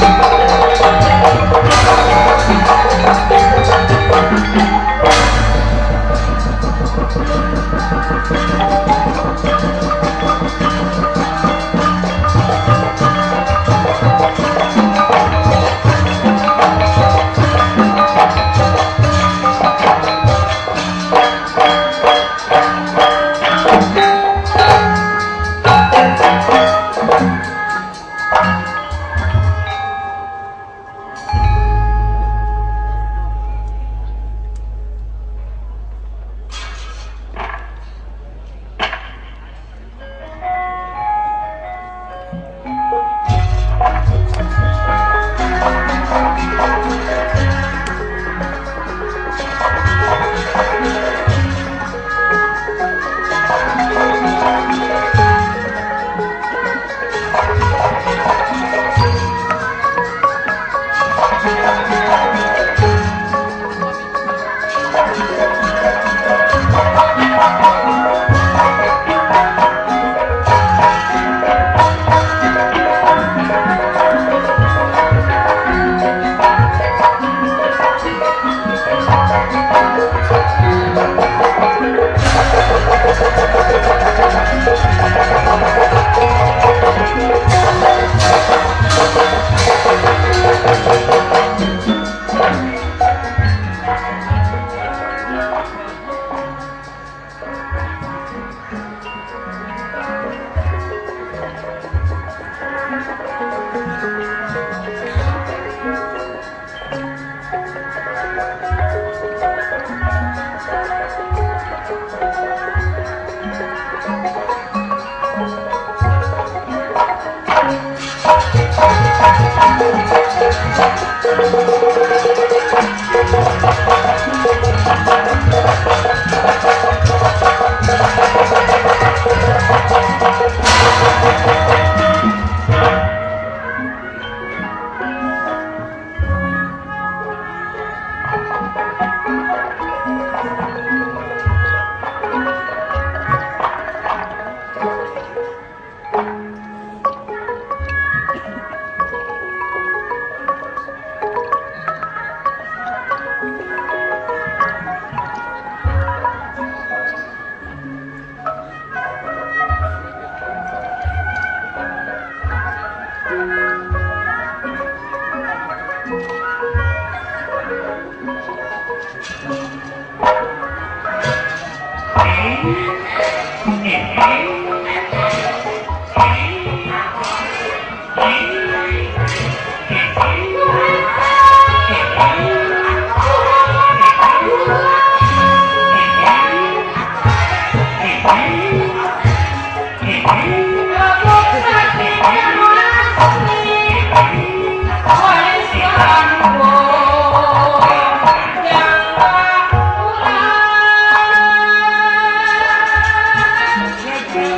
Thank you. Yeah.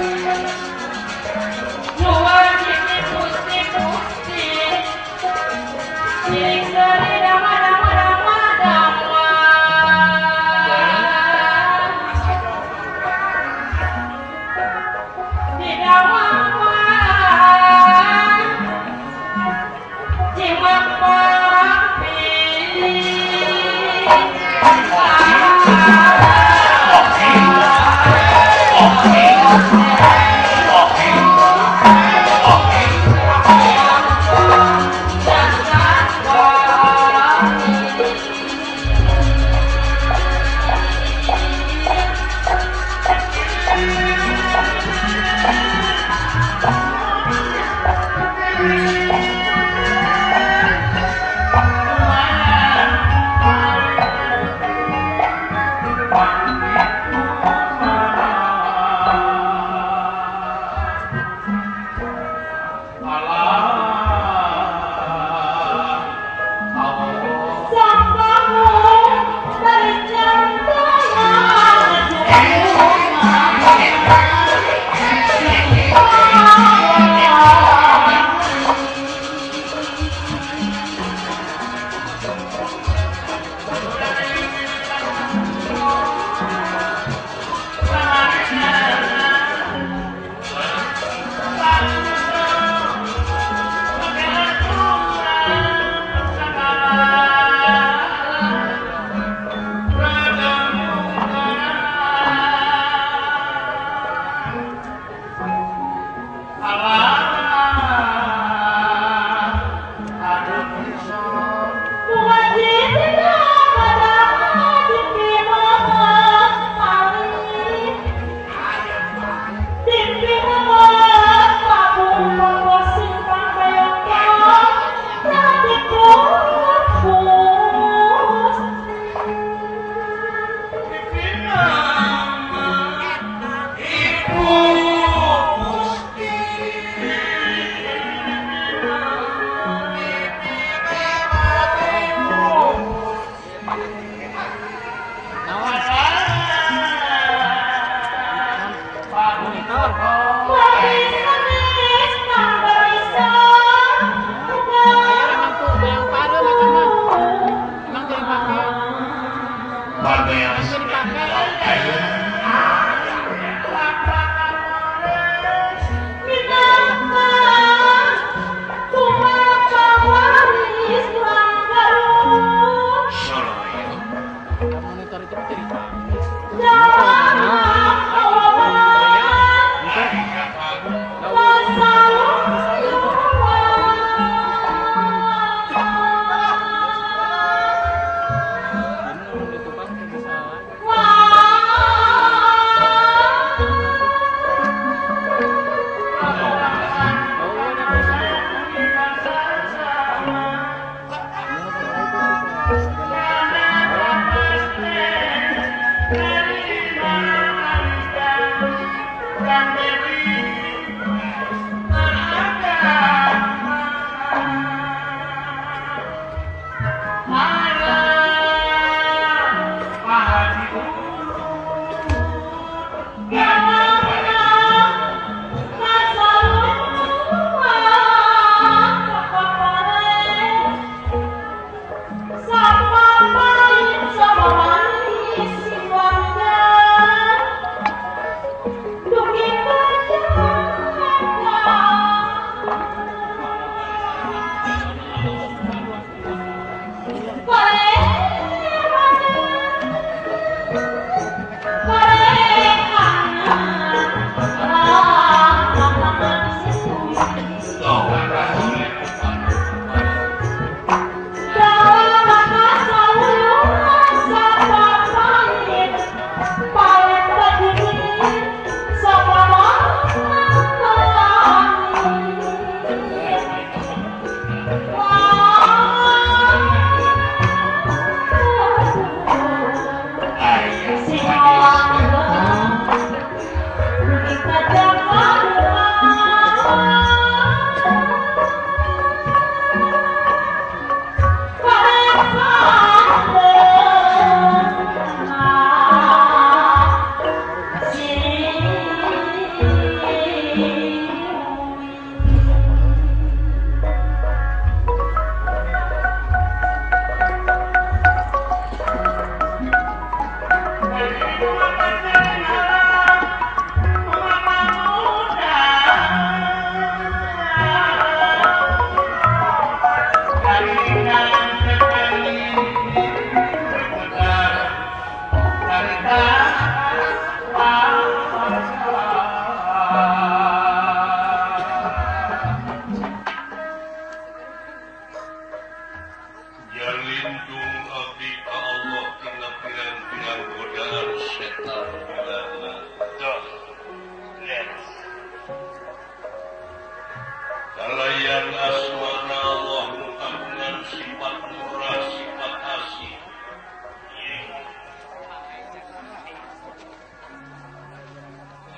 Kamulian asmana Allah nu kagungan sifat murah sifat asih.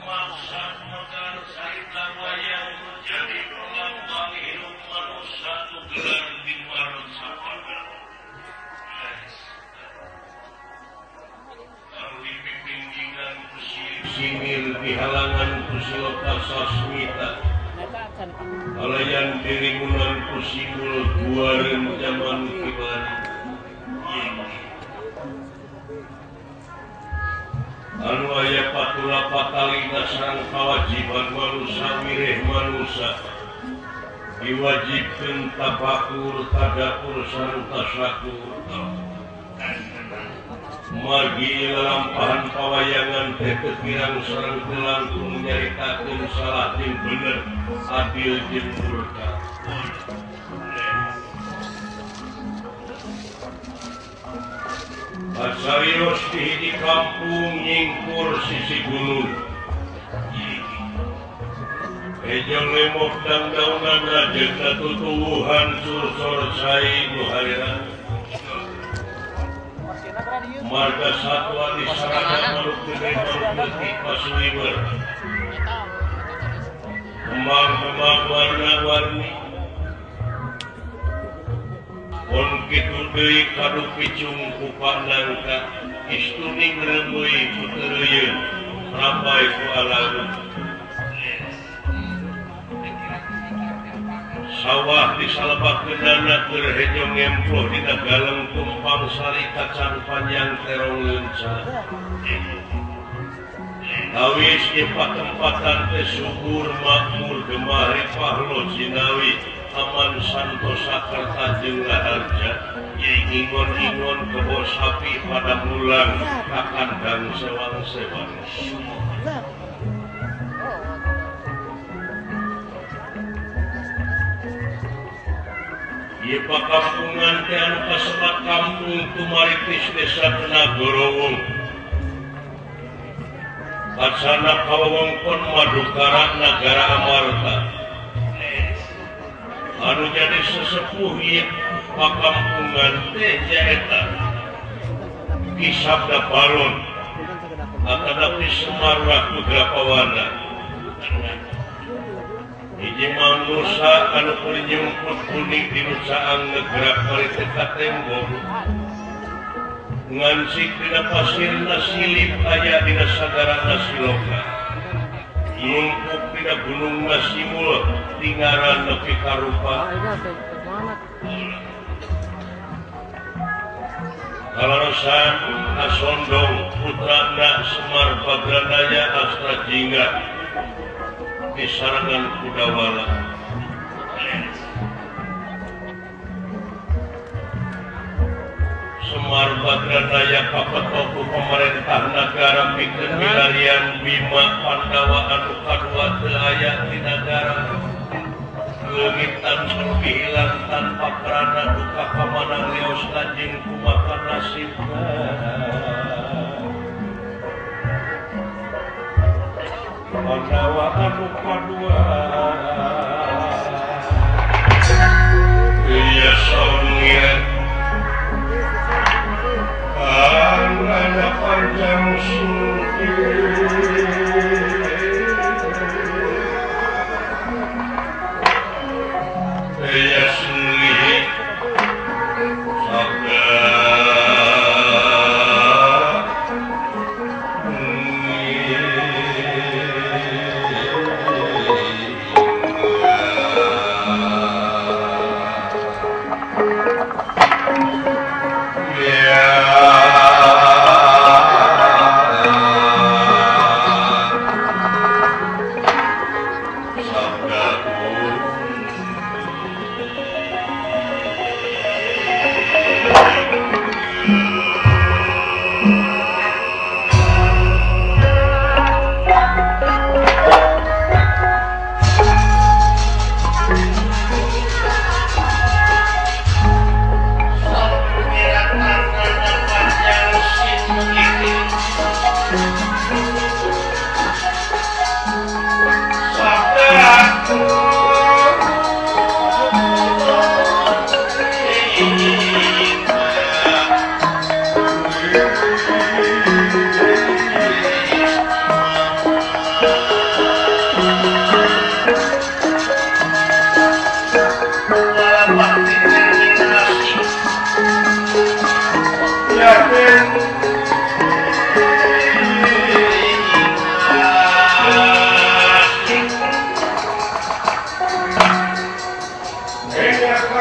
Maksad megar sarita wayang jadi lambang hirup manusia nu gelar di maron sapaga. Anu dipimpingan ku singir dihalangan ku siloka sasmita. Alayan diringunan ku simul guareun jaman kibari. Anu aya patula patalina sareng kawajiban manusa mireh manusa diwajibkeun tafakur tadakur sareng tasyakur. Margi lalampahan pawayangan teh teu kirang sareng teu langkung nyaritakeun salah jeung bener adil jeung murka. Pasarios di hiji kampung nyingkur sisi gunung. Ejong lemok dangdaunan rajegna tutuwuhan sursor cai nu hariran. Marga satwa di sarana manuk gede manuk leutik pasuliwer. Kembang-kembang warna-warni. Pon kitu deui kadu picung ku panangka istuning reumeuy ku teureuyeuh rambai ku alageun. Sawah di salebakkeunana keur hejo ngemploh dina galeng tumpang sari kacang panjang terong leunca. Awis ieu patempatan teh subur makmur gemah ripah lo jinawi aman santosa kerta jeung raharja ingon-ingon kebo sapi pada mulang ka kandang sewang-sewang. Ieu pakampungan teh anu kasebat kampung Tumaritis desa Tenagorowong. Kacana kawewengkon Madukara Nagara Amarta. Anu jadi sesepuh ieu pakampungan teh nyaeta Ki Sabda Balon atanapi Semar Putra Pawana. Hiji manusa anu keur nyumput kuning dinu caang ngegerak bari teh ka tembok. Ngansik dina pasirna silip aya dina sagarana siloka. Nungkuk dina gunungna simul tingaran nepi ka rupa. Kalarosan Asondong putrana Semar Badranaya Astra Jingga di sarangan Kudawala. Semar Badranaya kapetoku pemerintah nagara pikeun milarian Bima Pandawa anu kadua teu aya di nagara. Leungit tanpa hilang tanpa karana duka kamana leos jeung kumaha nasibna. Pandawa anu kadua iya saungia anak panjang sulti iya sungih sabda.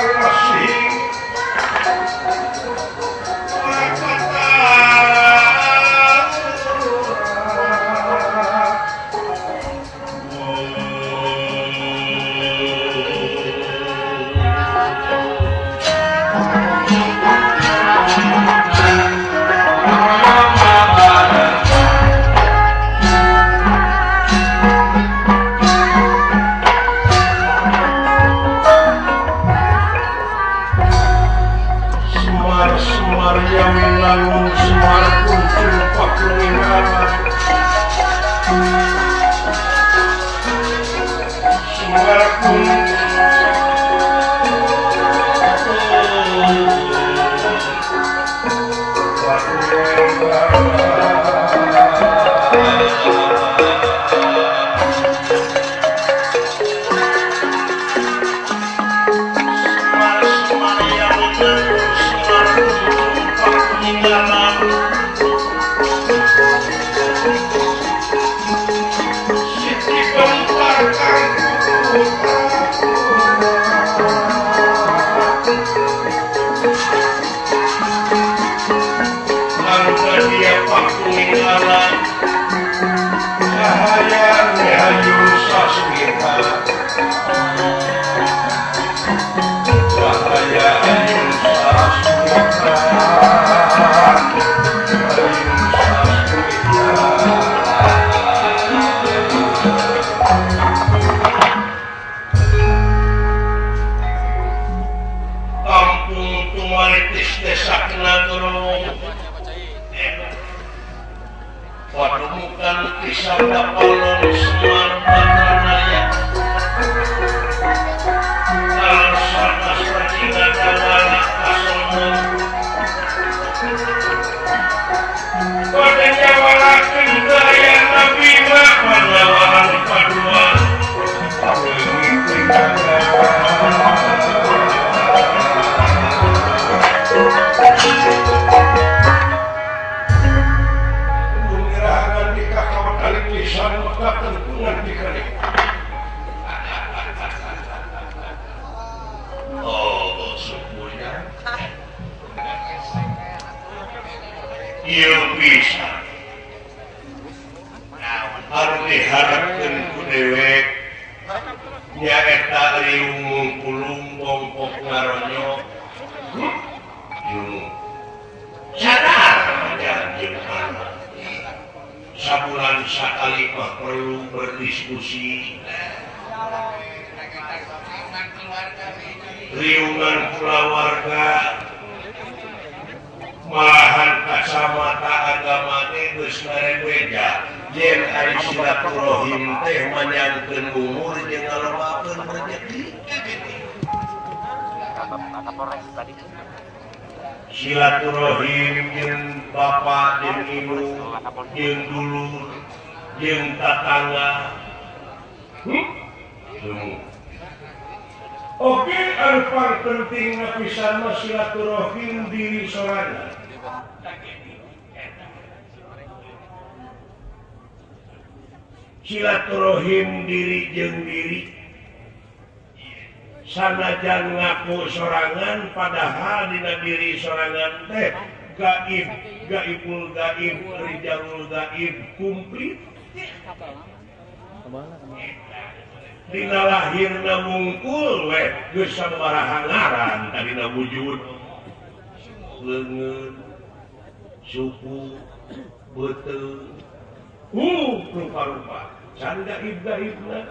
masih Silaturahim jeung bapak jeung ibu jeung dulur jeung tatangga. Oke, anu penting pisan mah silaturahim diri sorangan. Silaturahim diri jeung diri. Sanajan ngaku sorangan padahal dina diri sorangan teh gaib, gaibul gaib, rijalul gaib komplit. Dina lahirna mungkul we geus sabaraha ngaran tadina wujud. Leungeun, suku, beuteung, rupa-rupa. Can gaib-gaibna.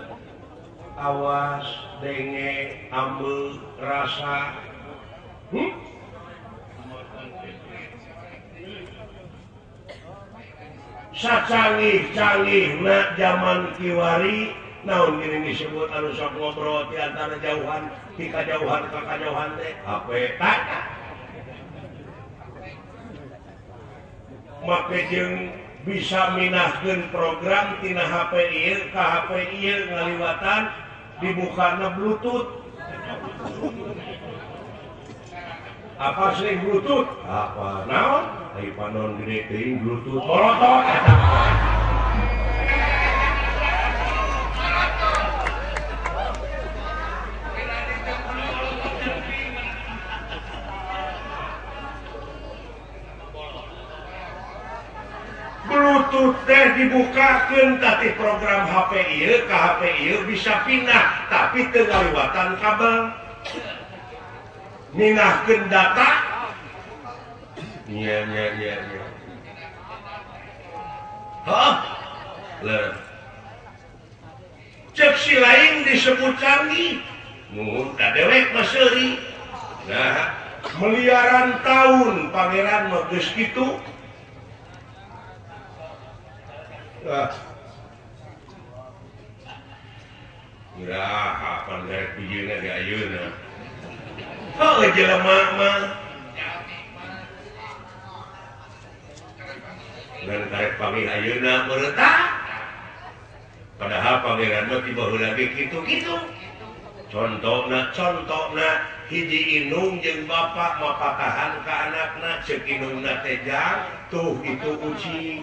Awas, denge, ambe, rasa. Sacanggih-canggihna zaman kiwari naon gini disebut anu sok ngobrol di antara jauhan, di kajauhan ka kajauhan teh HP tak. Make jeung bisa minahkeun program tina HP ieu ka HP ieu ngaliwatan dibukana Bluetooth. Apa sih Bluetooth? Apa naon? Ai panon gede teuing Bluetooth. Molotot eta. Bluetooth teh dibukakeun tadi program HP ieu ka HP ieu bisa pindah tapi teu ngaliwatan kabel. Minahkeun data. Nya nya nya nya. Hah? Leres. Cek si lain disebut canggih. Nuhun ka dewek mah seuri. Nah, miliaran tahun pangeran mah geus kitu. Ah. Iraha pan garek pujieuna ge ayeuna. Heuh jelema mah. Ngan karek panggih ayeuna meureutah. Padahal pangeran mah ti baheula ge kitu-kitu. Contona hiji inung jeung bapak mapatahan ka anakna ceuk inungna teh jang tuh itu ucing.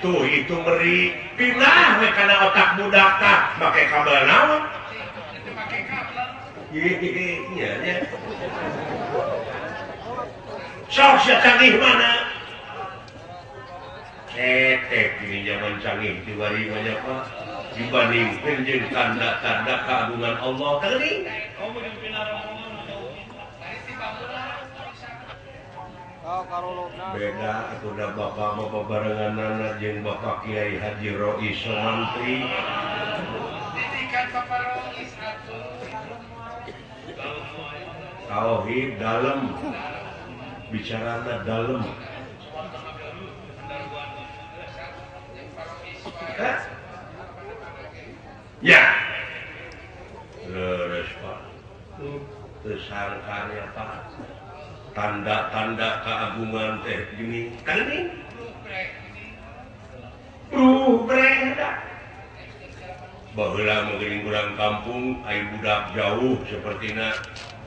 Tuh itu meri pindah we kana otak budak tah make kabel naon? Iya nya. Sok sia canggih mana? Cetek ini zaman canggih diwari banyak Pak. Dibandingkeun jeung tanda-tanda keagungan Allah teuing. Beda atuh da bapak mah babarenganana jeung Bapak Kiai Haji Rois Somantri. Didikan Bapak Rois atuh. Tauhid dalem. Bicarana dalem. Ya. Leres Pak. Tersangkanya Pak. Tanda-tanda keagungan teh gini kan ini breh baheula mah geuning urang kampung aya budak jauh sapertina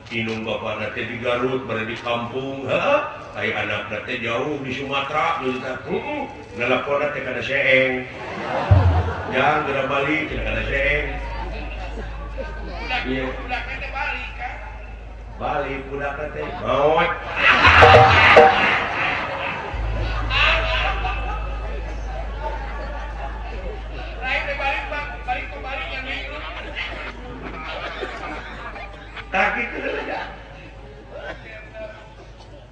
inung bapana teh di Garut bari di kampung heuh aya anakna teh jauh di Sumatera geus tah heuh nalaponna teh kana seeng jang geura balik teh kana seeng ieu balik budak teh maot. Lain teh balik balik ke balik yang minggu. Tah kitu aja.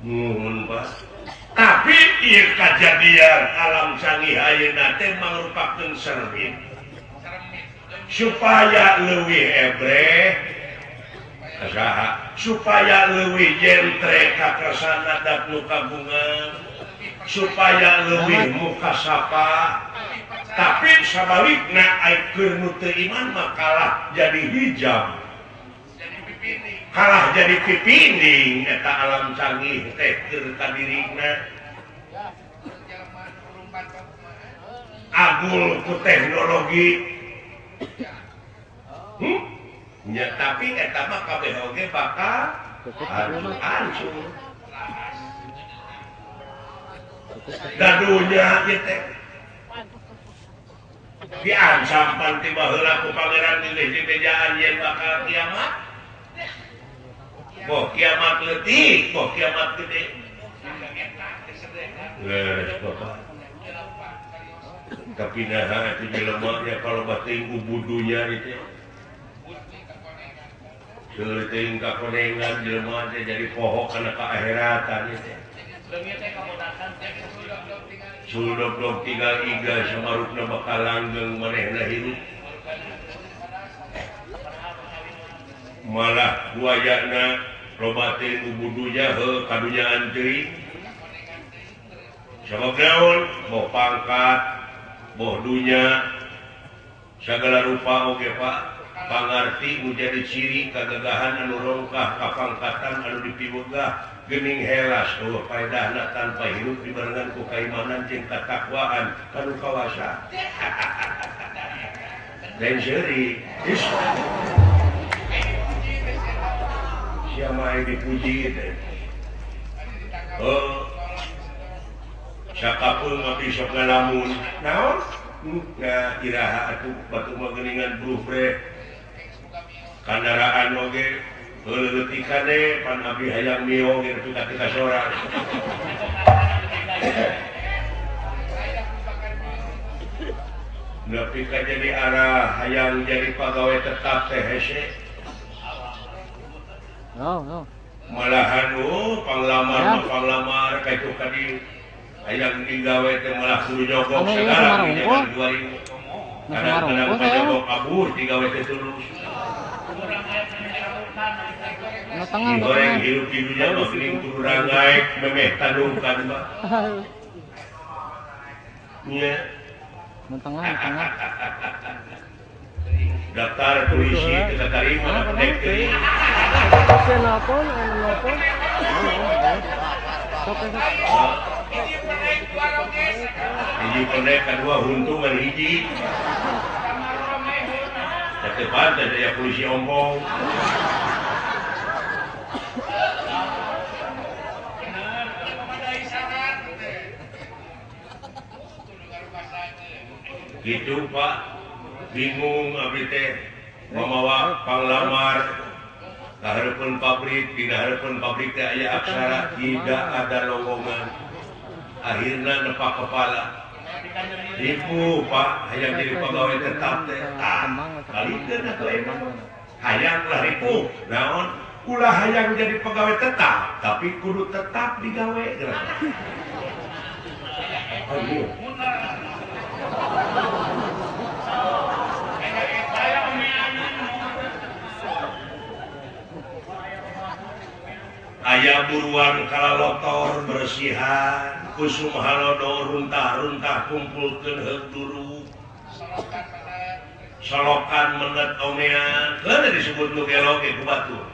Nuhun Pak. Tapi ieu kajadian alam canggih ayeuna teh mangrupakeun cermin. Supaya leuwih ebreh saha supaya leuwih jentre kakersana dat nu kagungan supaya leuwih mukasapa tapi sabalikna ai keur nu teu iman mah kalah jadi hijab kalah jadi pipinding eta alam canggih teh keur ka dirina agul ku teknologi. Ya, tapi eta mah kabeh oge bakal hancur. Dadunya ieu teh diancam pan ti baheula ku pangeran milih di bejaan yen bakal kiamat. Boh kiamat leutik, boh kiamat gede. Leres Bapak. Tapi naha atuh jelema nya kalau bating ubudunya itu. Seueuting kakonengan jelema teh jadi poho kana kaakheratan teh. Suldoblog tinggal iga samarupna bakal langgeng manehna hirup. Malah buayana loba teh ubudunya heuh kadunyaan teuing. Sabab naon? Boh pangkat, boh dunya, sagala rupa oge Pak. Pangarti menjadi ciri kagagahan anu rongkah kapangkatan anu dipibegah geuning helas eueuh paedahna tanpa hirup dibarengan ku kaimanan jeung katakwaan kanu kawasa. Lain seuri. Sia mah dipuji teh. Heuh. Sakapun mah bisa ngalamun. Naon? Nah, iraha atuh batu mah geuningan bruh-breh. Kandaraan oge leutik kade pan abdi hayang mio ge nepi ka sorang. Nepi ka jadi arah hayang jadi pegawai tetap teh hese. Oh, oh. Malahan oh panglamar panglamar ka itu kadi hayang digawe teh malah kudu jogok segala di 2000. Kadang-kadang kajogok kabur digawe teh tulus. Goreng hirup di dunia mah geuning kudu rangaek memeh tandungkan mah. Nya. Tengah. Daftar polisi teu katarima pendek teuing. Nelpon, nelpon. Hiji pendek kadua huntu ngan hiji. Teu pantes aya polisi ompong. Gitu Pak, bingung abdi teh mamawa panglamar ka hareupeun pabrik, dina hareupeun pabrik teh aya aksara tidak ada lowongan. Akhirna nepak kepala. Ribu Pak, hayang jadi pegawai tetap teh. Ah, balikeun atuh emang. Hayang lah ribu. Naon? Ulah hayang jadi pegawai tetap, tapi kudu tetap digawe. Aduh. Aya buruan kalalotor bersihan kusum halodo runtah-runtah kumpulkeun heug duru solokan menet omean keun disebut nu gelo ge ku batur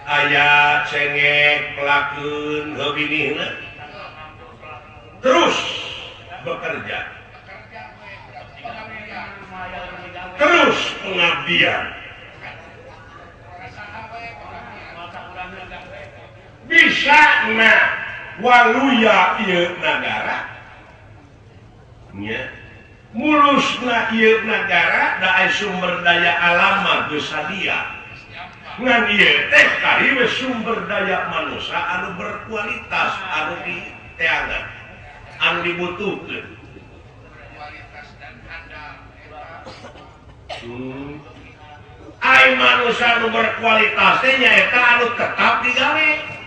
aya cengek pelakeun heuh binihna terus bekerja terus pengabdian bisa na waluya ieu nagara nya mulusna ieu nagara da sumber daya alam mah geus sadia ngan ieu teh kari sumber daya manusia anu berkualitas anu diteangan anu dibutuhkeun ai manusia anu berkualitas teh nyaeta anu tetap digawe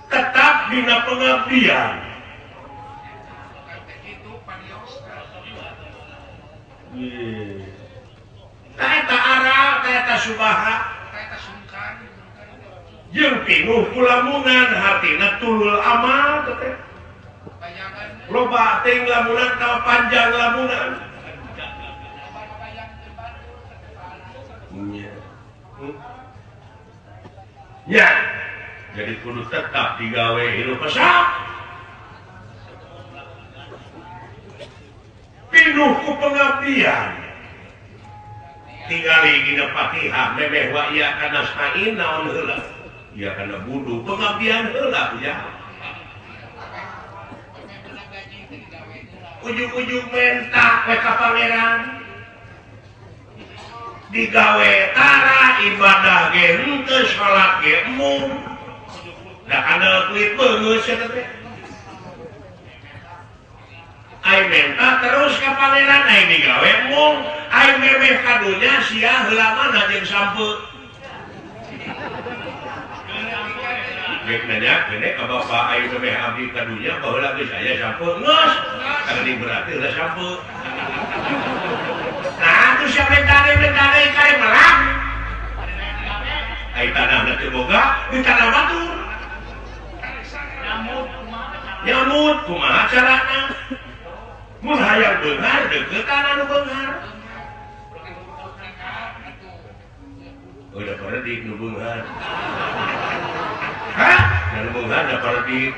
tetap dina pengabdian. Kaeta aral, kaeta subaha, jeung pinuh kulamunan hatina tulul amal teh. Loba teuing lamunan tawa panjang lamunan. Ya. Jadi kudu tetap digawe hirup pesat. Pinuh ku pengabdian. Tingali dina Fatihah memeh wa ieu kana stain naon heula. Ieu kana budu pengabdian heula ya. Ujung-ujung menta we ka pangeran. Digawe tara ibadah ge henteu salat ge embung. Da kana kulit beungeut sia teh. Ai menta terus ka pangeran ai digawe embung, ai memeh ka dunya sia heula mana jeung sampeu. Rek nanya gede ka bapak ai memeh abdi ka dunya baheula geus aya sampeu geus. Kana di berarti heula sampeu. Nah, atuh sia mentare kare melak. Ai tanahna teu boga, di tanah batur. Nyamut kumaha carana? Mun hayang beunghar deuketan anu beunghar. Udah paredik nu beunghar. Hah? Nu beunghar da paredik.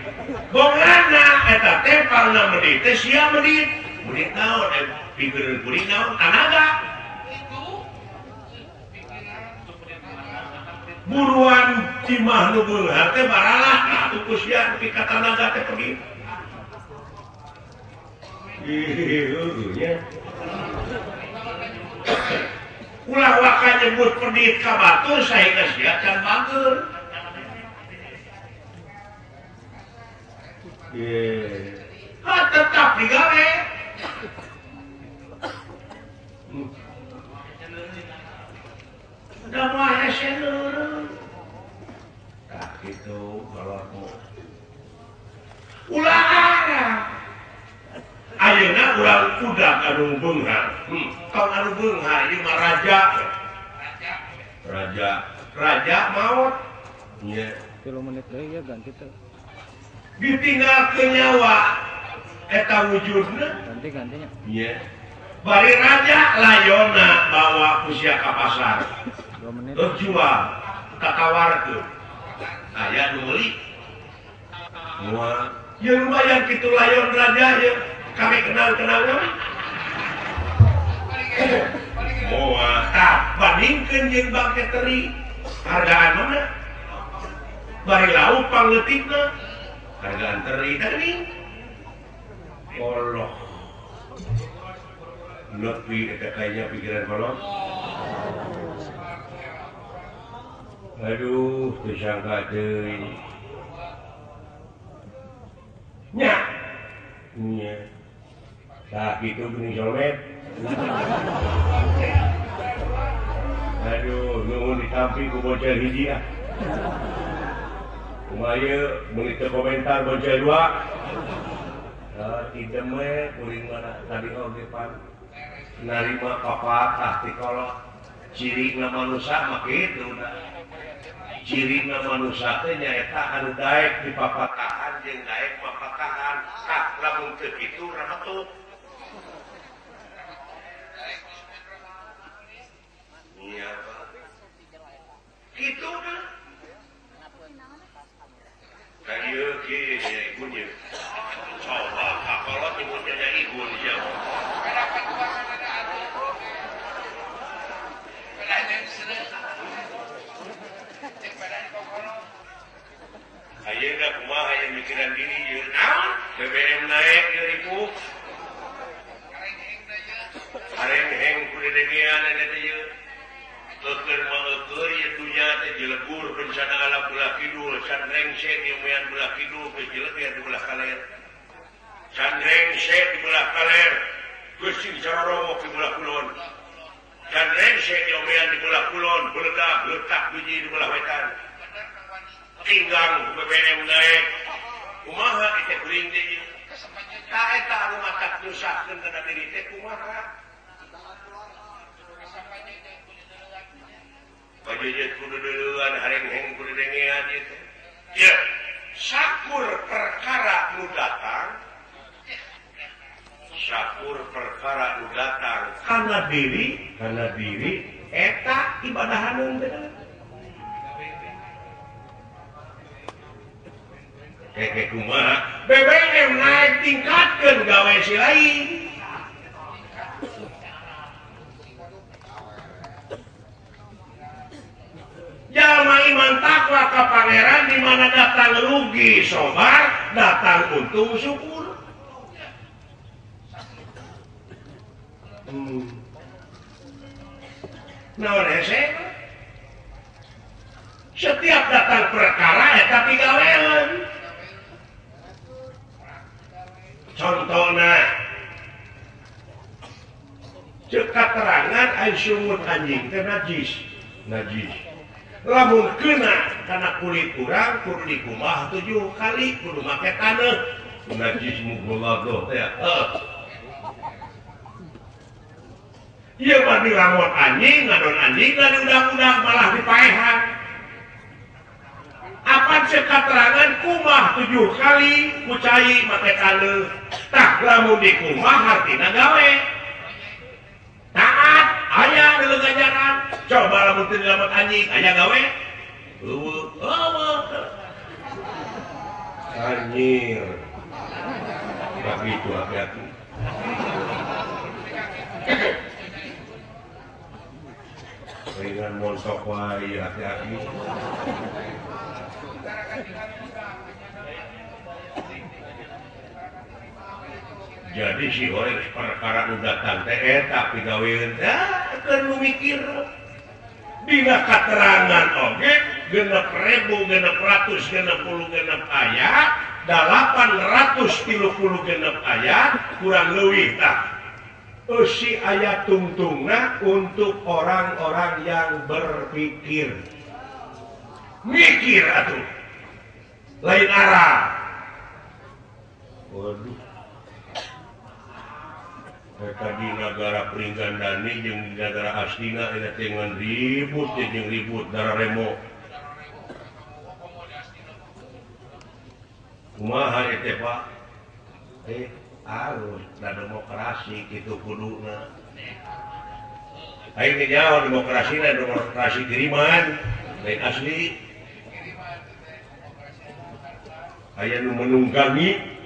Bongana eta teh pangna medit teh sia medit. Medit naon? Pikeun kuring naon? Tanaga. Buruan cimah nu beunghar teh baralah atuh ku sia nepi ka tanaga teh pergi. Ih, ulah waka nyebut pedit ka batur sahingga sia can bager. tetap digawe. Da moal hese leureun. Tah kitu kolotmu. Ulah arah. Ayeuna urang udah anu beunghar. Tong anu beunghar ieu mah raja. Raja. Raja maot. Nya. 3 menit deui ya ganti teh. Ditinggal ke nyawa eta wujudna. Ganti-gantinya. Nya. Bari raja layona bawa ku sia ka pasar. 2 menit. Jual tatawarkeun. Aya nu meuli. Moal. Ieu lumayan kitu layon raja ieu. Kami kenal-kenal moal tah bandingkeun jeung bangke teri hargaan mana bari lauk pangleutikna hargaan teri tadi Allah nepi eta kayaknya pikiran kolot aduh teu sangka teuing nya nya tah kitu geuning solmet. Aduh, nuhun ditampi ku bocah hiji ah. Kumaha ieu meuli teu komentar bocah dua. Tidem we kuring mah tadi oge pan narima papatah ti kolot. Cirina manusa mah kitu da. Cirina manusa teh nyaeta anu daek dipapatahan jeung daek mapatahan. Tah lamun teu kitu rametuk. Iya, Pak. Gitu dah. Kadieu kieu nya ibu nya. Coba kakolot ibu nya ibu nya. Ayeuna kumaha aya mikiran diri ieu naon? BBM naik ieu ribu. Harengheng kudedengean eta teh ieu. Eukeun mah eukeun ieu dunya teh jelegur bencana alam belah kidul, can rengse di umean belah kidul geus jeleger di belah kaler. Can rengse di belah kaler, geus sing saroromok di belah kulon. Can rengse di umean di belah kulon, beledak letak biji di belah wetan. Tinggang BBM naik. Kumaha eta kuring teh ieu? Tah eta anu matak nyusahkeun kana diri teh kumaha? Bajejet kudu deuleuan harengheng kudu dengean ieu teh. Ya, sakur perkara nu datang. Sakur perkara nu datang kana diri eta ibadahaneun teh. Keke kumaha? BBM naik tingkatkeun gawe si lain. Jalma iman takwa ka pangeran di mana datang rugi sobar, datang untung syukur. Naon hese? Setiap datang perkara eta pigawean. Contohna ceuk katerangan ai sungut anjing teh najis. Najis. Lamun kena kana kulit urang kudu dikumbah 7 kali kudu make taneuh. Najis mughaladzah teh. Heeh. Ieu mah dilamun anjing, ngadon anjing lah diudak-udak malah dipaehan. Apa ceuk katerangan kumah 7 kali ku cai make taneuh. Tah lamun dikumbah hartina gawe. Taat aya deuleu ganjaran. Coba lamun teu dilamun anjing aya gawe. Eueuh, eueuh. Anjir. Begitu hati-hati. Ringan montok wae hati-hati. Jadi si horeng perkara nu datang teh eta pigaweun teh keur nu mikir. Dina katerangan oge 6.666 ayat 836 ayat kurang leuwih tah. Eusi ayat tungtungna untuk orang-orang yang berpikir. Mikir atuh. Lain arah. Waduh. Eta di nagara Pringgandani jeung di nagara Astina eta teh ngan ribut jeung ribut darah remo. Kumaha eta Pak? Alus da demokrasi kitu kuduna. Aing teh nyaho demokrasina demokrasi kiriman, lain asli. Aya nu menunggangi.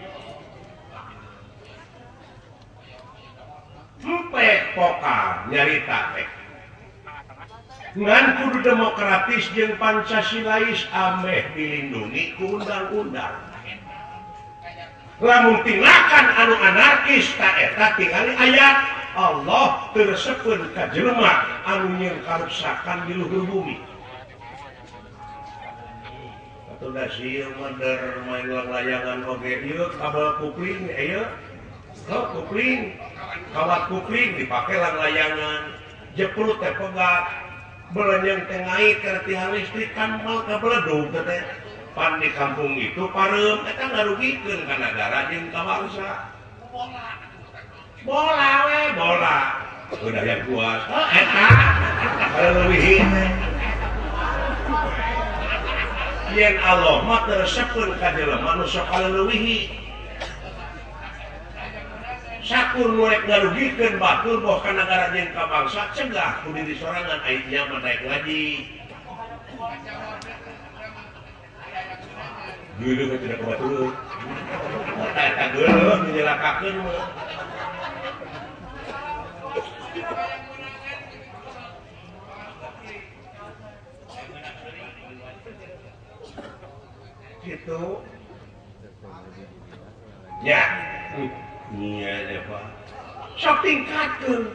Empek pokal nyarita teh. Ngan kudu demokratis jeung Pancasilais ameh dilindungi ku undang-undang. Lamun tindakan anu anarkis ta eta tingali ayat Allah teu resepeun ka jelema anu nyeun karuksakan di luhur bumi. Atuh da sieun mah der main layangan oge ieu kabel kupling ieu. Heuh kupling, kawat kupling dipake layangan, jeprut teh pegat, belenyeng teh ngait kana tiang listrik kan moal kabeledug teh. Pan di kampung itu pareum eta ngarugikeun ka nagara jeung ka bangsa. Bola we bola. Udah yang puas. Oh, eta. Kalau leuwih teh. Yen Allah mah teu resepeun ka jelema nu sok kaleuwihi. Sakur nu rek ngarugikeun batur boh ka nagara jeung ka bangsa cegah ku diri sorangan aing nya mah daek ngaji. Dulu kan tidak kebetulan. Eta geuleuh dinyelakakeun mah. Gitu. Ya. Nya ya Pak. Sok tingkatkeun.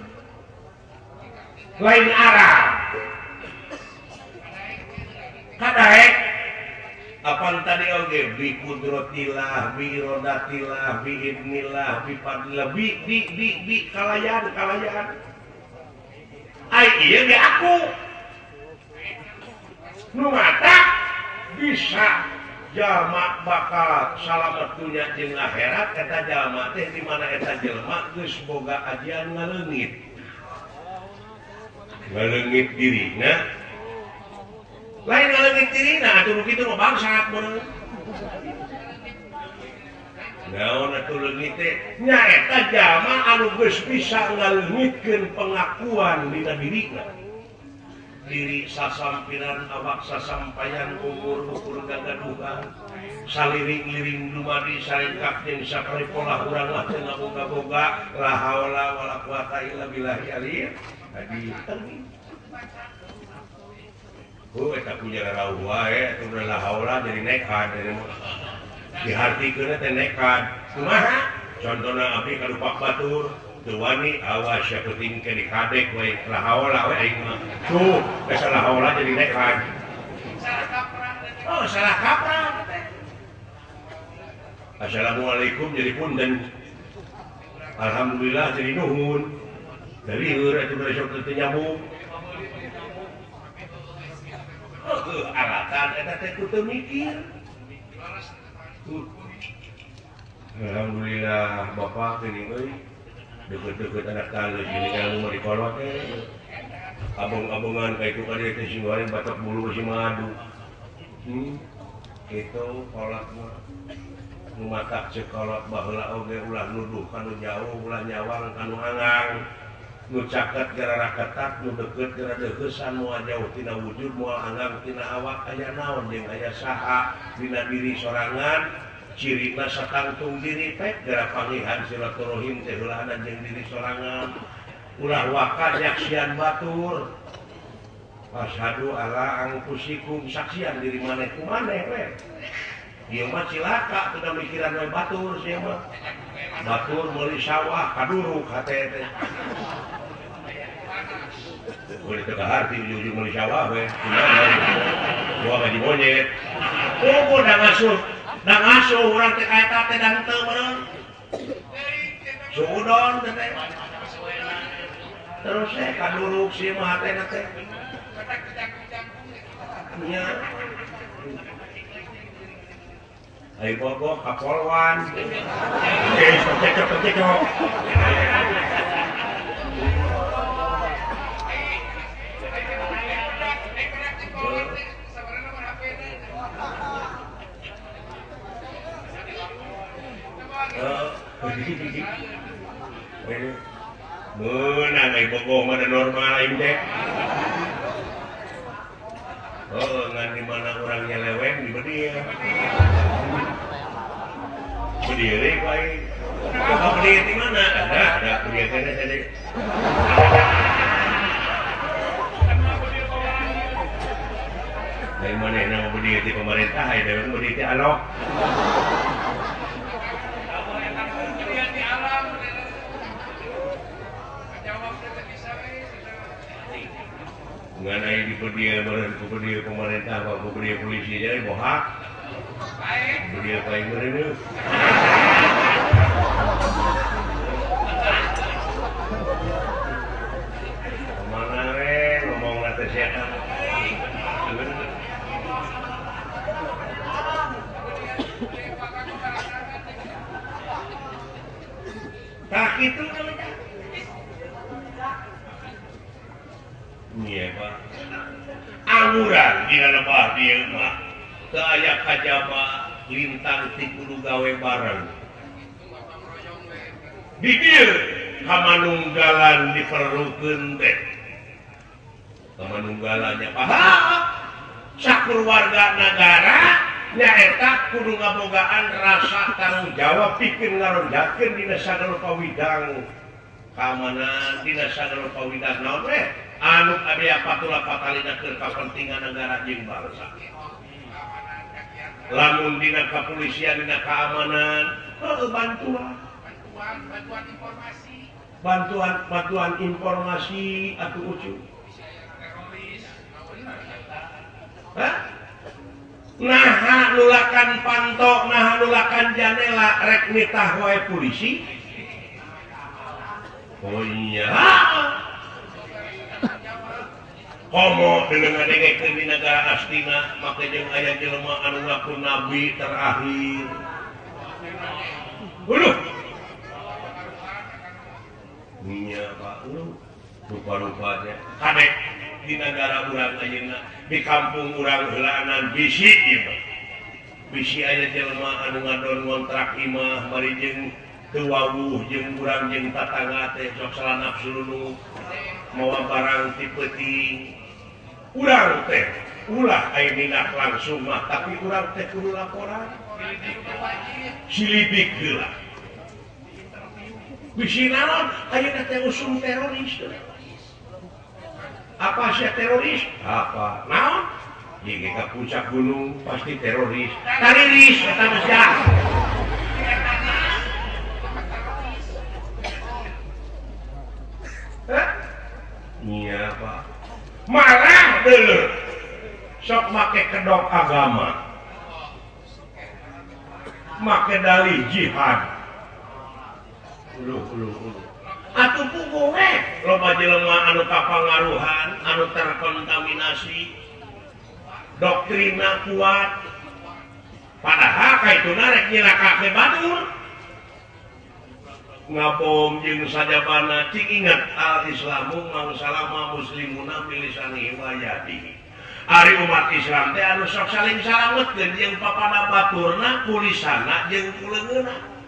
Lain arah. Kadaek apaan tadi oge bi kudrotillah bi irodatillah bi idnillah bi fadlillah bi bi bi bi kalayan kalayan ai ieu ge aku nu matak bisa jalma bakal salamet dunya jeung akhirat eta jalma teh di mana eta jelema geus boga ajian ngaleungit ngaleungit dirina lain ngaleungit dirina atuh nu kitu mah bangsat beureuh. Naon atuh leungit teh? Nyaeta jalma anu geus bisa ngaleungitkeun pengakuan dina dirina. Diri sasampiran awak sasampayan umur ukur gagaduhan saliring-liring dumadi saringkap jeung sakali pola urang lah teu ngaboga-boga la haula wala quwata illa billahi aliyil azim. Oh, eta punya rauh wae, atuh la haula jadi nekat. Dihartikeun teh nekat. Kumaha? Contona abdi kalupak batur, teu wani awas sia penting ke dikadek we la haula we aing mah. Tuh, geus la haula jadi nekat. Salah kaprah. Oh, salah kaprah teh. Assalamualaikum jadi punten. Alhamdulillah jadi nuhun. Dari heur atuh besok teu nyambung. Alatan eta teh ku teu mikir. Alhamdulillah bapak geuning euy. Deukeut-deukeut anak tangga gini kan mau dikolot teh. Abong-abongan ka itu ka dieu teh sing goreng batok bulu si madu. Kitu kolot mah. Nu matak ceuk kolot baheula oge ulah nuduh ka nu jauh, ulah nyawang ka nu angang. Nu caket gara ketat, nu deukeut gara deukeusan, moal jauh tina wujud, moal anggang tina awak, aya naon jeung aya saha dina diri sorangan, cirina satangtung diri teh gara pangihan silaturahim teh heulana jeung diri sorangan. Ulah waka nyaksian batur. Asyhadu ala anfusikum, saksian diri maneh ku maneh we. Ieu mah cilaka teu mikiran we batur sia mah. Batur meuli sawah kaduruk hate teh. Boleh teu kaharti ujung-ujung meuli sawah we. Kumaha? Gua gaji monyet. Oh, udah ngasuh Da ngasuh urang teh ka eta teh da henteu meureun. Suudon teh teh. Terus teh kaduruk sieun mah hatena teh. Nya. Ayo bogoh ka polwan. Eh, cekcok. Meunang ai bogoh mah normal aing teh. Oh, ngan di mana urang nyeleweng di beudieu. Berdiri baik. Bapak berdiri di mana? Ada berdiri kene saja. Dari mana yang berdiri di pemerintah, ya dari berdiri di alok. Mengenai di berdiri, berdiri pemerintah, berdiri polisi, jadi bohak. Berdiri paling bener. Kemana we ngomong nate siapa? Tak itu kali dah. Iya Pak. Anguran dina lebah dieu mah. Teu aya kajaba lintang ti kudu gawe bareng. Di dieu kamanunggalan diperlukeun teh. Kamanunggalannya paham. Sakur warga nagara nyaeta kudu ngabogaan rasa tanggung jawab pikeun ngaronjakeun dina sagala pawidang keamanan dina sagala pawidang naon we anu abdi patula patalina keur kapentingan negara jeung bangsa. Lamun dina kepolisian dina keamanan heueuh bantuan bantuan informasi bantuan informasi atuh ucu. Hah? Naha nulakan panto, naha nulakan janela rek nitah wae polisi. Oh iya. Komo deungeun ngadengekeun di nagara Astina make jeung aya jelema anu ngaku nabi terakhir. Uluh. Nya Pak, uluh. Rupa-rupa teh. Kadek di nagara urang ayeuna, di kampung urang heulaanan bisi ieu mah. Bisi aya jelema anu ngadon ngontrak imah bari jeung teu wawuh jeung urang jeung tatangga teh sok salah nafsu nu mawa barang ti peuting. Urang teh ulah aya nindak langsung mah, tapi urang teh kudu laporan. Silidik heula. Bisi naon ayeuna teh usum teroris. Apa sih teroris? Apa? Naon? Jika ke puncak gunung pasti teroris. Tariris eta mah sia. Hah? Iya, Pak. Marah deuleu. Sok make kedok agama. Make dalih jihad. Uluh uluh uluh. Atuh puguh we loba jelema anu kapangaruhan, anu terkontaminasi doktrina kuat. Padahal kaituna rek nyilakake batur. Ngabom jeung sajabana cing ingat al-islamu mangsalama muslimuna bilisanihi wa yadihi. Ari umat Islam teh anu sok saling salametkeun jeung papada baturna, kulisana jeung kuleungeunna.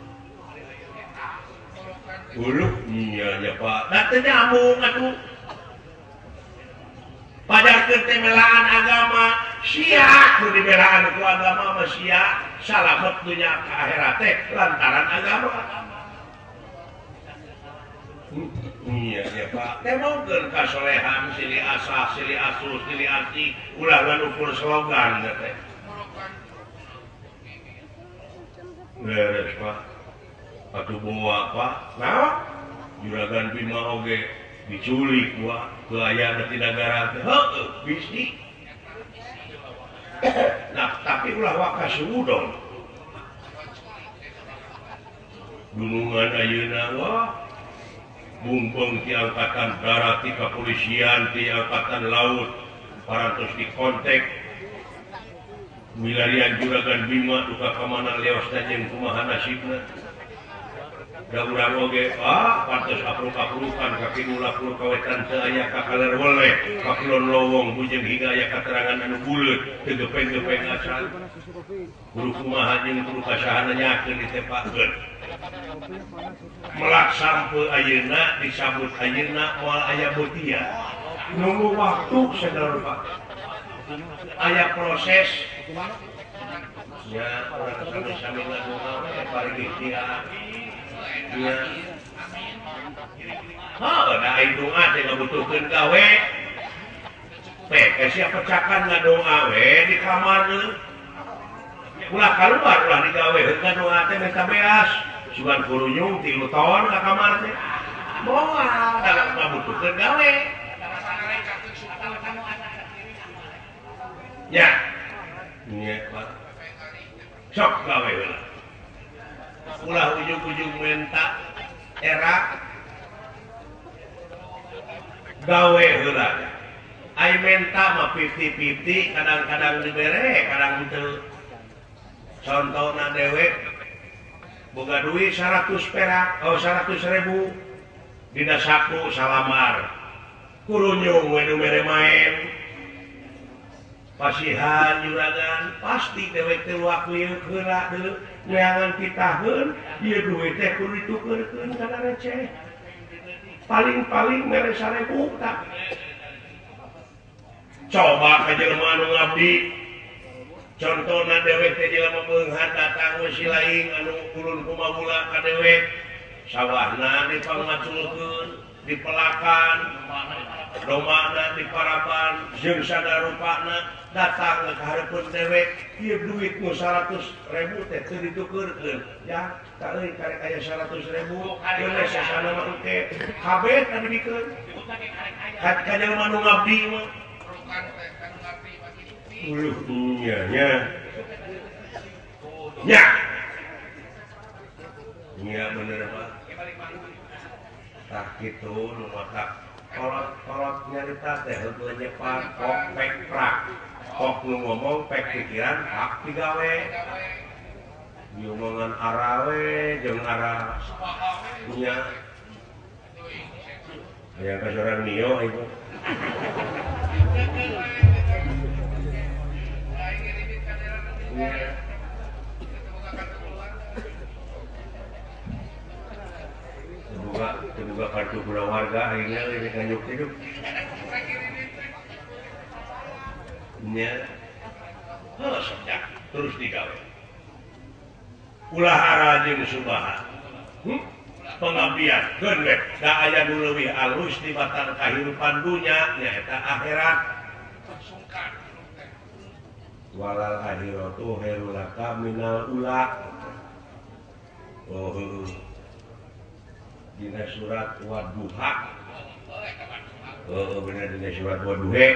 Uluh nya nya Pak, da teu nyambung atuh. Pajarkeun teh melaan agama, sia nu dibelaan ku agama mah sia salamet dunya ka akhirat teh lantaran agama. Iya ya Pak, teh mongkeun kasolehan silih asah, silih asuh, silih asih, ulah ngan ukur slogan teh. Beres Pak. Atuh bawa Pak, naon? Juragan Bima oge diculik wah teu aya di nagara teh. Heueuh, bisi. Nah, tapi ulah waka suudon. Gunungan ayeuna wah bumbung ti angkatan darat ti kepolisian ti angkatan laut parantos dikontak milarian Juragan Bima duka ka mana leosna jeung kumaha nasibna. Da urang oge ah pantes apruk-aprukan ka kidul lapur ka wetan teu aya ka kaler weleh ka kulon lowong bujeng hingga aya katerangan anu buleut teu gepeng-gepeng acan. Kudu kumaha jeung kudu ka saha nanyakeun ditepakeun. Melak sampeu ayeuna disambut ayeuna moal aya beutia. Nunggu waktu sadar Pak. Aya proses ya urang sami-sami ngadoa we bari ikhtiar. Ya. Ha, da aing doa teh ngabutuhkeun gawe. Teh sia pecakan ngadoa we di kamar deui. Ulah kaluar ulah digawe heuh ngadoa teh minta beas. Sugan kurunyung 3 tahun ka kamar teh. Moal da ngabutuhkeun gawe. Ya. Nya, Pak. Sok gawe heula. Ulah ujung-ujung menta era gawe heula. Ai menta mah 50-50, kadang-kadang dibere, kadang henteu. Contona dewek boga duit 100 perak, oh 100.000 dina saku salamar. Kurunyung we nu mere maen. Pasihan juragan pasti dewek teh waktu ieu heula deui neangan pitaheun ieu duit teh kudu ditukeurkeun kana receh. Paling-paling mere 1.000 tak. Coba ka jelema anu ngabdi. Contona dewek teh jelema beunghar datang we si laing anu ulun kumamula ka dewek. Sawahna dipangaculkeun, dipelakan, domana diparaban, jeung sadarupana datang ka hareupeun dewek, ieu duit nu 100.000 teh teu ditukeurkeun. Ya, tah euy karek aya 100.000, ieu mah sasana mah engke kabeh tadi dibikeun. Ka jelema nu ngabdi mah. Uluh nya nya. Nya. Nya bener Pak. Tah kitu nu matak kolot-kolot nyarita teh heueuh nyepat kok pek prak. Kok nu ngomong pek pikiran hak digawe. Diomongan arawe jeung ara nya. Aya ka sorang nio ieu. Terbuka kartu keluarga akhirnya ini kanyuk hidup. Nya, sejak terus digawe. Ulah ara jeung subaha. Pengabdian keun we da aya nu leuwih alus tibatan kahirupan dunya nyaeta akhirat. Walal akhiratu khairul laka minal ula. Oh, dina surat Wadduha. Oh, bener dina surat Wadduhe.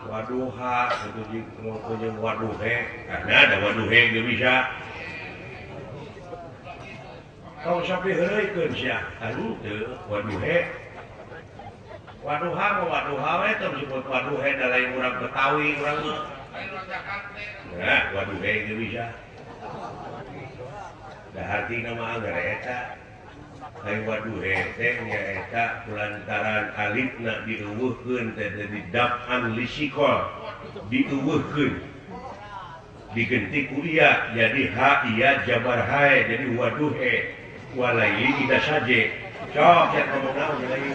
Wadduha itu jeung Wadduhe. Karena ada Wadduhe ge bisa. Tong sampe heureuikeun sia. Anu teu Wadduhe. Wadduha mah Wadduha we teu disebut Wadduhe da lain urang Betawi urang mah. Nah, Wadduhe ge bisa. Da hartina mah anggar eta. Lain Wadduhe teh nyaeta kulantaran alifna dieuweuhkeun teh jadi daf'an lisikol dieuweuhkeun. Digenti ku iya jadi ha iya jabar hae jadi Wadduhe walaili ida saje. Sok ya ngomong naon lagi.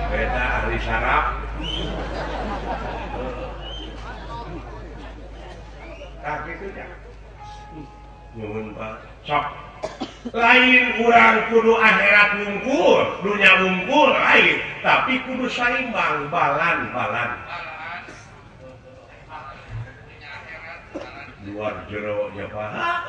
Beta ahli saraf. Tah kitu nya. Nuhun Pak. Sok. Lain urang kudu akhirat wungkul, dunya wungkul lain, tapi kudu saimbang balan-balan. Luar jero nya Pak.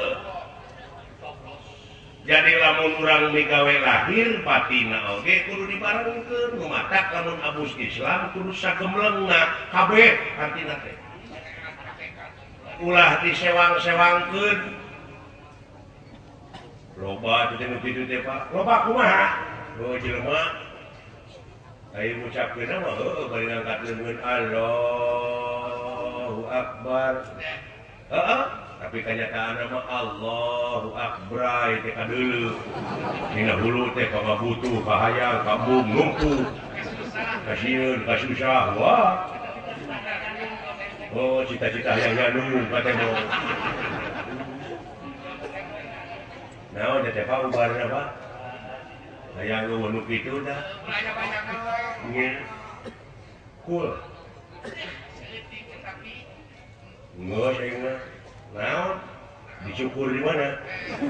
Jadi lamun urang migawe lahir batina oge kudu dibarengkeun, ngumatak lamun abus Islam kudu sagemlengna kabeh artina teh. Ulah disewang-sewangkeun. Loba teh nu kitu teh Pak. Loba kumaha? Oh jelema. Aya ngucapkeun mah heueuh bari ngangkat leungeun Allahu Akbar. Heeh, tapi kenyataan mah Allahu Akbar teh kadeuleu. Dina hulu teh kabutuh, kahayang, kabung, lumpuh. Kasieun, kasusah, wah. Oh, cita-cita yang nyandung katanya. Nah, udah teh Pak ubarna Pak. Hayang nu kitu dah. Nya. Kul. Geus aing mah. Naon? Dicukur di mana?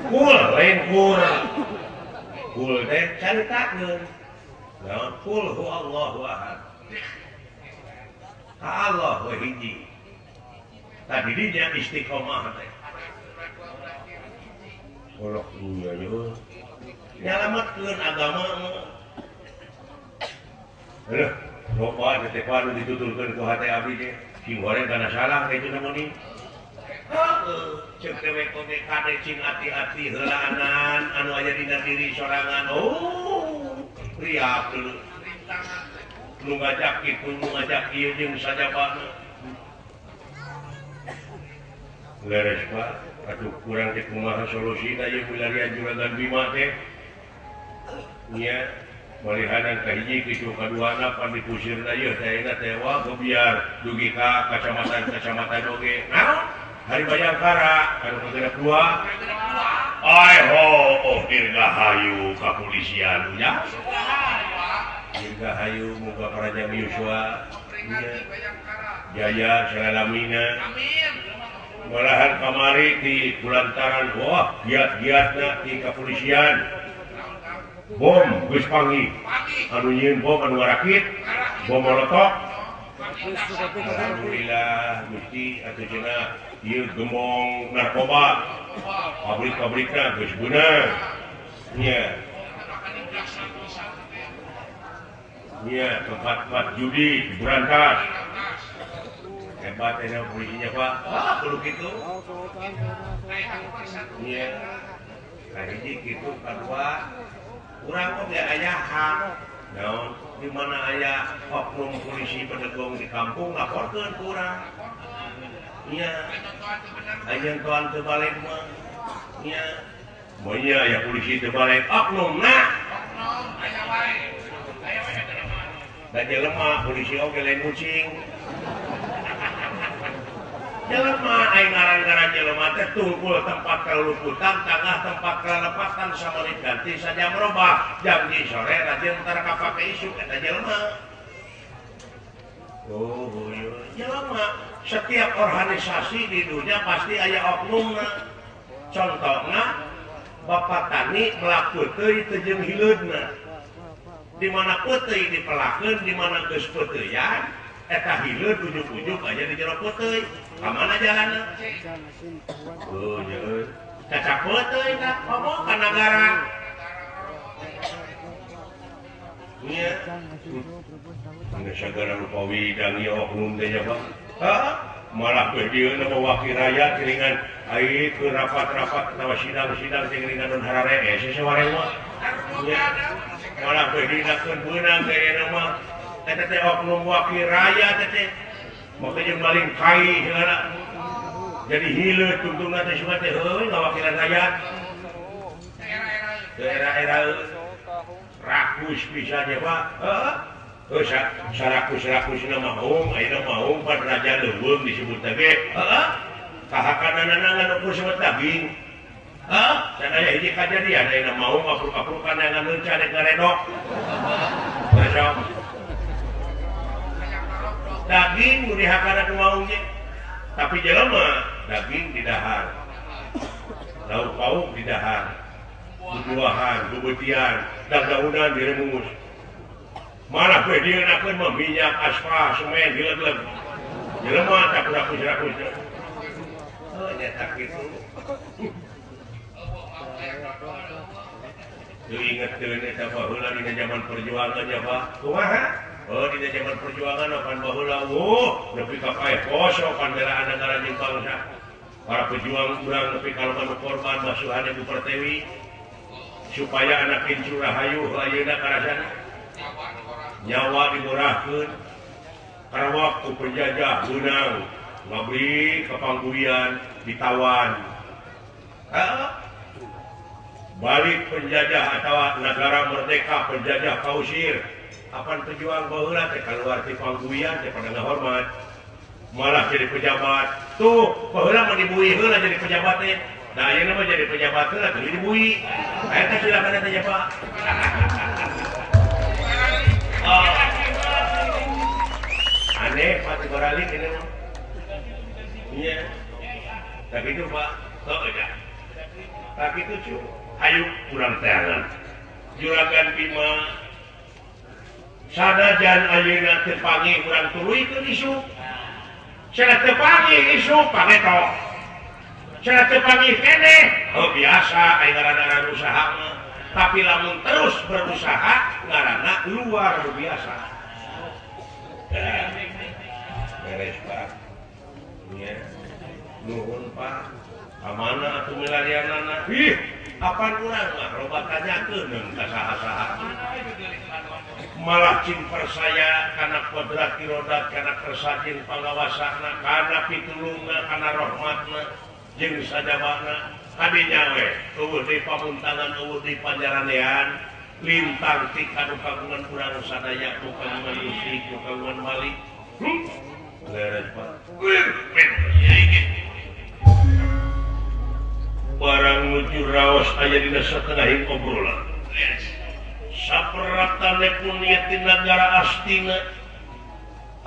Kul, lain kur. Kul teh caritakeun. Naon? Kul huwallahu ahad. Ka Allah we hiji. Tadi dinya istiqomah teh. Kolok nya yo. Nyalametkeun agama mah. Heuh, loba teh anu ditutulkeun ku hate abdi teh. Sing goreng kana salah kitu namun. Heuh, ceuk dewek oge kade cing ati-ati heulaanan anu aya dina diri sorangan. Oh, riak dulu. Nu ngajak kitu, nu ngajak ieu jeung sajabana. Leres Pak, atuh kurang teh kumaha solusina ieu milarian Juragan Bima teh. Nya malihanan ka hiji kitu kaduana pan dipusirna ieu teh ayeuna teh wah gebiar dugi ka kacamatan-kacamatan oge. Naon? Hari Bayangkara anu kagenep dua. Ai ho, oh dirgahayu kapolisian nya. Dirgahayu muga parajang yuswa. Jaya salalamina. Amin. Malahan kamari di kulantaran wah giat-giatna di kepolisian. Bom geus panggih. Anu nyieun bom anu ngarakit, bom molotok. Alhamdulillah Gusti atuh cenah ieu gembong narkoba. Pabrik-pabrikna geus beunang. Nya. Nya tempat-tempat judi berantas. Hebat ini polisinya Pak. Wah, perlu gitu. Iya. Kahiji kitu kadua. Urang oge aya hak. Naon di mana aya oknum polisi pedegong di kampung laporkeun ku urang. Iya. Aya toan teu balik mah. Iya. Moal aya polisi teu balik oknumna. Oknum aya wae. Aya wae jelema. Da jelema polisi oge lain kucing. Jelema aing ngaran-ngaran jelema teh tungkul tempat kaluputan tangah tempat kalepatan samenit ganti saja merubah jam di sore rajin tara kapake isuk eta jelema. Oh, jelema setiap organisasi di dunia pasti aya oknumna. Contohna Bapak Tani melak peuteuy teu jeung hileudna. Di mana peuteuy dipelakeun, di mana geus peuteuyan eta hileud ujug-ujug aja di jero peuteuy. Ka mana jalanna? Oh, nya. Caca peuteuy tah ngomong ka nagara. Nya. Geus sagala rupa widang ieu oknum teh nya, Pak. Hah? Malah geus dieuna mah wakil rakyat geuningan ai keur rapat-rapat atawa sidang-sidang teh geuningan nun hararees sawareng mah. Malah geus dinakeun beunang teh ayeuna mah. Eta teh oknum wakil rakyat teh. Maka jeung maling kai segala. Jadi hileut tungtungna teh sugan teh heueuy ngawakilan rakyat. Daerah-era rakus pisan ya Pak. Heeh. Heuh sarakus-rakusna maung, ayeuna maung pan raja leuweung disebut teh ge. Heeh. Kahakananana ngan ukur sebut daging. Heeh, sadaya hiji kajadian ayeuna maung apruk-aprukan ngan leunca rek ngaredok. Besok daging nu dihakana ku maung ge. Tapi jelema daging didahar. Lauk pauk didahar. Bubuahan, bubutian, daun-daunan diremus. Malah we dieunakeun mah minyak, aspal, semen dileg-leg. Jelema tak rakus-rakus. Oh, nya tak kitu. Teu ingetkeun eta baheula dina zaman perjuangan nya, Pak. Kumaha? Oh, dina zaman perjuangan apan baheula, oh, nepi ka paeh poso pan belaan negara jeung bangsa. Para pejuang urang nepi ka loba nu korban masuhan Ibu Pertiwi supaya anak incu rahayu ayeuna karasana nyawa dimurahkeun karena waktu penjajah meunang ngabri ka Pangguyan ditawan. Balik penjajah atau negara merdeka penjajah kausir apan pejuang baheula teh kaluar ti Pangguyan teh pada ngahormat malah jadi pejabat tuh baheula mah dibui heula jadi pejabat teh da ayeuna mah jadi pejabat heula teu dibui eta silakan eta nya Pak. Aneh Pak Tibaralik ini mah iya tapi itu Pak oh ya tapi itu cu ayo kurang teangan Juragan Bima sanajan ayeuna teu panggih urang tuluy teu isuk cenah teu panggih isuk pangeto cenah teu panggih keneh oh biasa aya ngaranna usaha mah tapi lamun terus berusaha ngaranna luar biasa. Beres Pak nya nuhun Pak kamana atuh milarianana ih apan urang mah loba tanyakeun ka saha-saha malah cing percaya kana kodrat irodat kana kersajin pangawasana kana pitulungna kana rahmatna jeung sajabana kadinya we eueuh di pamuntangan eueuh di panjaranean lintang ti kanu kagungan urang sadaya ku kagungan Gusti ku kagungan Malik. Leres Pak. Barang nuju raos aya dina satengahing obrolan. Saperatane pun ieu ti nagara Astina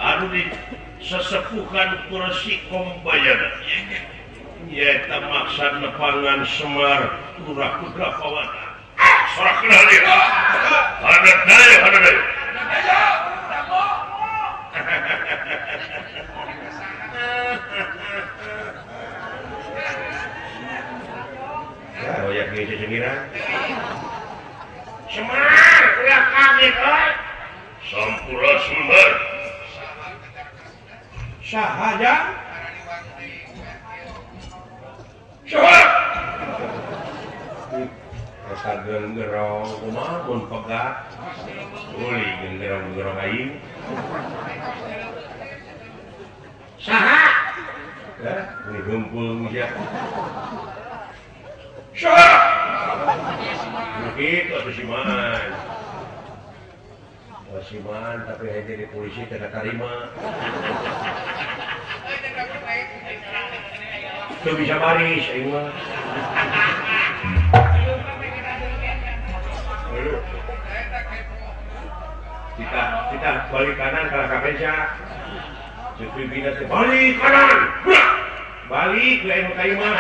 anu di sesepuhan ku Resi Kombayana. Nyaeta maksad nepangan Semar Lurah Putra Pawana. Sorak kenal dia. Hadat daya, hadat daya. Ya, oyak geus cengira. Semar, ulah kaget euy. Sampura Semar. Saha jang? Saha? Asa gerong kumaha mun pegat. Uli gerong-gerong aing. Saha? Ya, ini gempung sia. Saha? Begitu atuh si Man. Si Man tapi hanya jadi polisi tidak terima. Teu bisa baris aing mah. Kita balik kanan kalau kapenca. Pimpinan teh balik kanan. Balik lain ka ieu mah.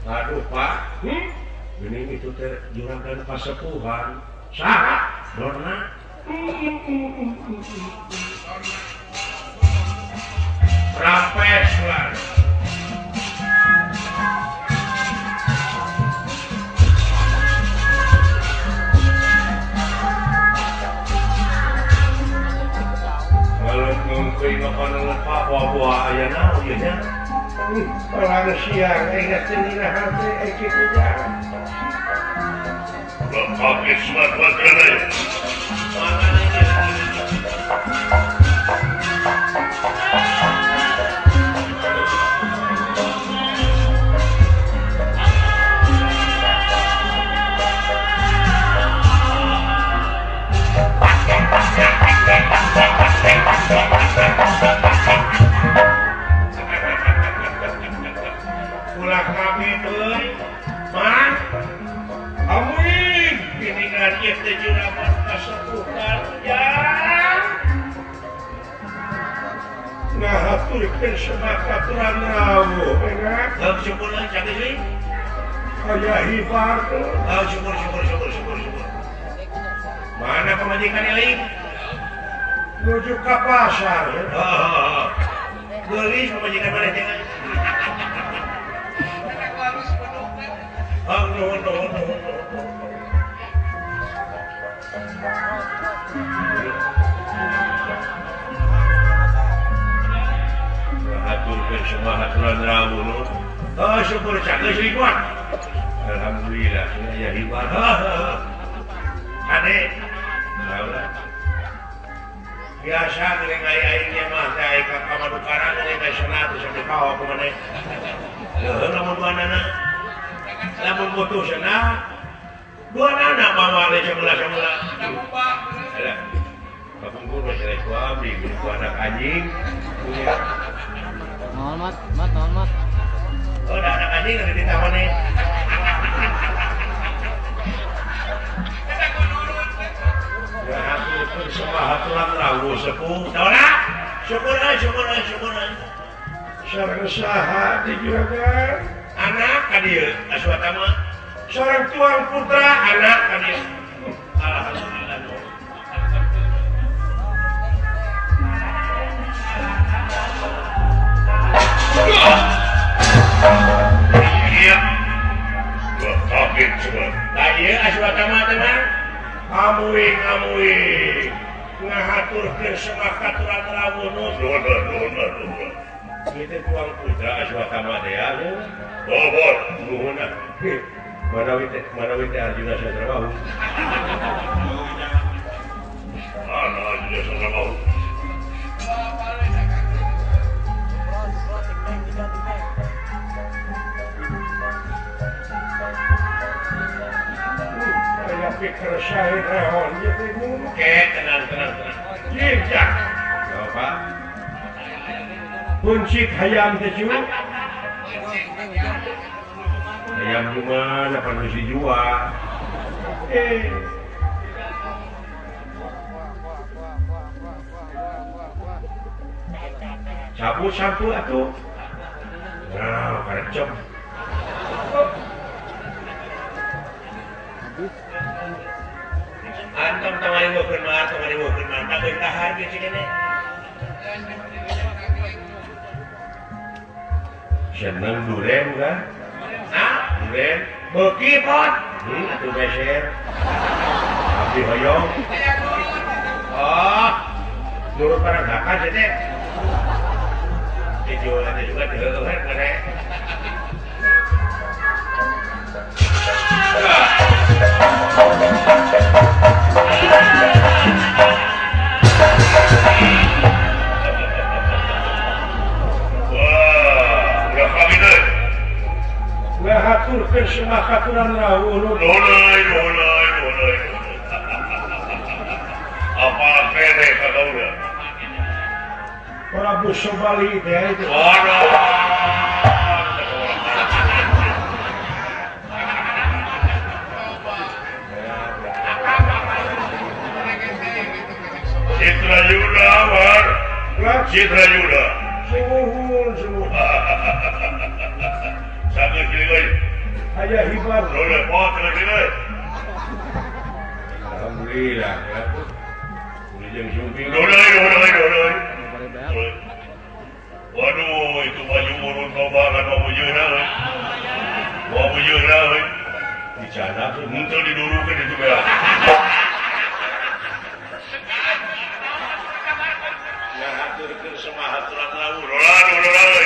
Aduh Pak, geuning itu teh juragan pasepuhan. Saha? Dorna. Rampes lah. Kalau ngungkui makan lupa buah-buah aya naon ieu nya. Perang siang ingat cenina hati kitu jalan. Kaget semua kuatrana. Ulah kami euy, Man. Amin. Geuningan ieu teh juragan kasepuhan jang. Ngahaturkeun semak aturan rawuh, enak. Heuh syukur euy cak deui. Aya hibar tuh. Heuh syukur syukur syukur syukur syukur. Mana pamajikan euy? Nuju ka pasar. Heeh. Geulis pamajikan maneh teh. Oh, nuhun nuhun nuhun. Semua aturan rawuh. Oh, syukur cak geus ribuan. Alhamdulillah, ya ribuan. Ade. Biasa geuning ai-aingnya mah teh ai ka pamadukaran geuning teh cenah teh sampe kawa kumaneh. Leuh lamun duanana. Lamun butuh cenah duanana mawa le sebelah-sebelah. Alah. Kapungkur mah cenah ku abdi ku anak anjing. Naon mat, mat naon mat. Oh, ada anak anjing ada di taman nih. Semua aturan rawuh sepuh. Saudara, syukur syukur syukur. Sareng saha di juragan? Anak ka dieu, Aswatama. Seorang tuang putra anak ka dieu. Alhamdulillah. Iya. Gua kaget semua. Lah ieu Aswatama teman. Amuing amuing. Ngahaturkeun semua katuran rawuh nuhun nuhun nuhun. Ieu tuang putra Aswatama teh ya. Oh, bor, nuhun ah. Manawi teh Arjuna Sastrabahu. Mana Arjuna Sastrabahu? Pikir saya rehon gitu. Oke, tenang tenang tenang. Jika, apa? Kuncik hayam teh cu. Hayam gimana? Panusi jua. Sapu sapu atuh. Nah, karecep. Antum tong ngariweukeun mah, tong ngariweukeun mah, tak dahar ge cik ini. Seneng duren kan? Hah? Duren? Beuki pot. Atuh beser. Abdi hoyong. Oh. Nurut paranggakan sih teh. Dijual ada juga diheueuh kene. Wah, udah kawin euy. Ngahaturkeun semua katuran rawuh. Nuhun euy, nuhun euy, nuhun euy. Apa kene ka kaula? Prabu Sobali teh itu. Waduh. Citra Yuda, war. Citra Yuda. Sumuhun, sumuhun. Sambil kiri, oi. Aya hibar. Lho, pot kiri, oi. Alhamdulillah, ya. Udah jeung sumping. Lho, lho, lho, lho. Waduh, itu baju urun loba kan mau bujeuna euy. Mau bujeuna euy. Dicana tuh henteu didurukeun itu beak. Semua haturan rawuh. Rola, rola, rola.